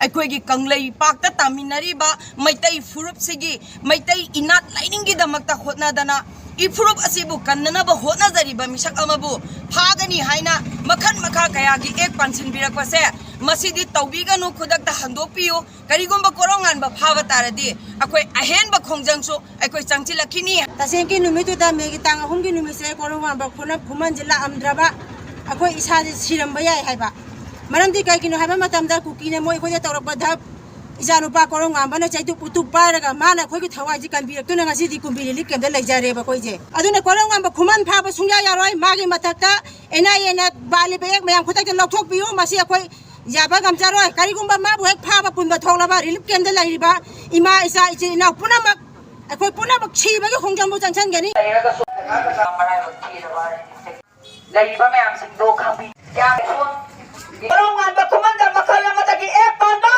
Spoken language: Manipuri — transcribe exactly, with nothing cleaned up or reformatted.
ꯑꯩꯈꯣꯏꯒꯤ ꯀꯪꯂꯩꯄꯥꯛꯇ ꯇꯥꯃꯤꯟꯅꯔꯤꯕ ꯃꯩꯇꯩ ꯐꯨꯔꯨꯞꯁꯤꯒꯤ, ꯃꯩꯇꯩ ꯏꯅꯥꯠ ꯂꯥꯏꯅꯤꯡꯒꯤꯗꯃꯛꯇ ꯍꯣꯠꯅꯗꯅ ꯏꯐꯨꯔꯨꯞ ꯑꯁꯤꯕꯨ ꯀꯟꯅꯅꯕ ꯍꯣꯠꯅꯖꯔꯤꯕ ꯃꯤꯁꯛ ꯑꯃꯕꯨ ꯐꯥꯒꯅꯤ ꯍꯥꯏꯅ ꯃꯈꯜ ꯃꯈꯥ ꯀꯌꯥꯒꯤ ꯑꯦꯛ ꯄꯥꯟꯁꯤꯟꯕꯤꯔꯛꯄꯁꯦ, ꯃꯁꯤꯗꯤ ꯇꯧꯕꯤꯒꯅꯨ, ꯈꯨꯗꯛꯇ ꯍꯟꯗꯣꯛꯄꯤꯌꯨ꯫ ꯀꯔꯤꯒꯨꯝꯕ ꯀꯣꯔꯧꯉꯥꯟꯕ ꯐꯥꯕ ꯇꯥꯔꯗꯤ ꯑꯩꯈꯣꯏ ꯑꯍꯦꯟꯕ ꯈꯣꯡꯖꯪꯁꯨ ꯑꯩꯈꯣꯏ ꯆꯪꯁꯤꯜꯂꯛꯈꯤꯅꯤ꯫ ꯇꯁꯦꯡꯒꯤ ꯅꯨꯃꯤꯠꯇꯨꯗ, ꯃꯦꯒꯤ ꯇꯥꯡ ꯑꯍꯨꯝꯒꯤ ꯅꯨꯃꯤꯠꯁꯦ ꯀꯣꯔꯧꯉꯥꯟꯕ ꯈꯨꯅ-, ꯈꯨꯃꯟꯁꯦ ꯂꯥꯛꯑꯝꯗ꯭ꯔꯕ ꯑꯩꯈꯣꯏ ꯏꯁꯥꯁꯦ ꯁꯤꯔꯝꯕ ꯌꯥꯏ ꯍꯥꯏꯕ꯫ ꯃꯔꯝꯗꯤ ꯀꯩꯒꯤꯅꯣ ꯍꯥꯏꯕ ꯃꯇꯝꯗ, ꯀꯨꯀꯤꯅ ꯃꯣꯏ ꯑꯩꯈꯣꯏꯗ ꯇꯧꯔꯛꯄꯗ, ꯏꯆꯥꯅꯨꯄꯥ ꯀꯣꯔꯧꯉꯥꯟꯕꯅ ꯆꯩꯇꯨꯞ ꯎꯇꯨꯞ ꯄꯥꯏꯔꯒ ꯃꯥꯅ ꯑꯩꯈꯣꯏꯒꯤ ꯊꯋꯥꯏꯁꯤ ꯀꯟꯕꯤꯔꯛꯇꯨꯅ ꯉꯁꯤꯗꯤ ꯀꯨꯝꯕꯤ ꯔꯤꯂꯤꯐ ꯀꯦꯝꯞꯇ ꯂꯩꯖꯔꯦꯕ ꯑꯩꯈꯣꯏꯁꯦ꯫ ꯑꯗꯨꯅ ꯀꯣꯔꯧꯉꯥꯟꯕ ꯈꯨꯃꯟ ꯐꯥꯕ ꯁꯨꯡꯌꯥ ꯌꯥꯔꯣꯏ꯫ ꯃꯥꯒꯤ ꯃꯊꯛꯇ ꯑꯦꯟ ꯑꯥꯏ ꯑꯦꯅ ꯄꯥꯜꯂꯤꯕ ꯑꯦꯛ ꯃꯌꯥꯝ ꯈꯨꯗꯛꯇ ꯂꯧꯊꯣꯛꯄꯤꯌꯨ꯫ ꯃꯁꯤ ꯑꯩꯈꯣꯏ ꯌꯥꯕ ꯉꯝꯖꯔꯣꯏ꯫ ꯀꯔꯤꯒꯨꯝꯕ ꯃꯥꯕꯨ ꯍꯦꯛ ꯐꯥꯕ ꯄꯨꯟꯕ ꯊꯣꯛꯂꯕ, ꯔꯤꯂꯤꯐ ꯀꯦꯝꯞꯇ ꯂꯩꯔꯤꯕ ꯏꯃꯥ, ꯏꯆꯥ, ꯏꯆꯤꯜ ꯏꯅꯥꯎ ꯄꯨꯝꯅꯃꯛ, ꯑꯩꯈꯣꯏ ꯄꯨꯝꯅꯃꯛ ꯁꯤꯕꯒꯤ ꯈꯣꯡꯖꯪꯕꯨ ꯆꯪꯁꯤꯟꯒꯅꯤ꯫ ꯂꯩꯔꯒꯁꯨ ꯃꯔꯥꯏꯕꯛ ꯊꯤꯔꯕ ꯂꯩꯔꯤꯕ ꯃꯌꯥꯝꯁꯤꯡꯗꯣ ꯈꯪꯕꯤ-, ꯀꯣꯔꯧꯉꯥꯟꯕ ꯈꯨꯃꯟꯗ ꯃꯈꯜ ꯑꯃꯗꯒꯤ ꯑꯦꯛ ꯄꯥꯟꯕ꯫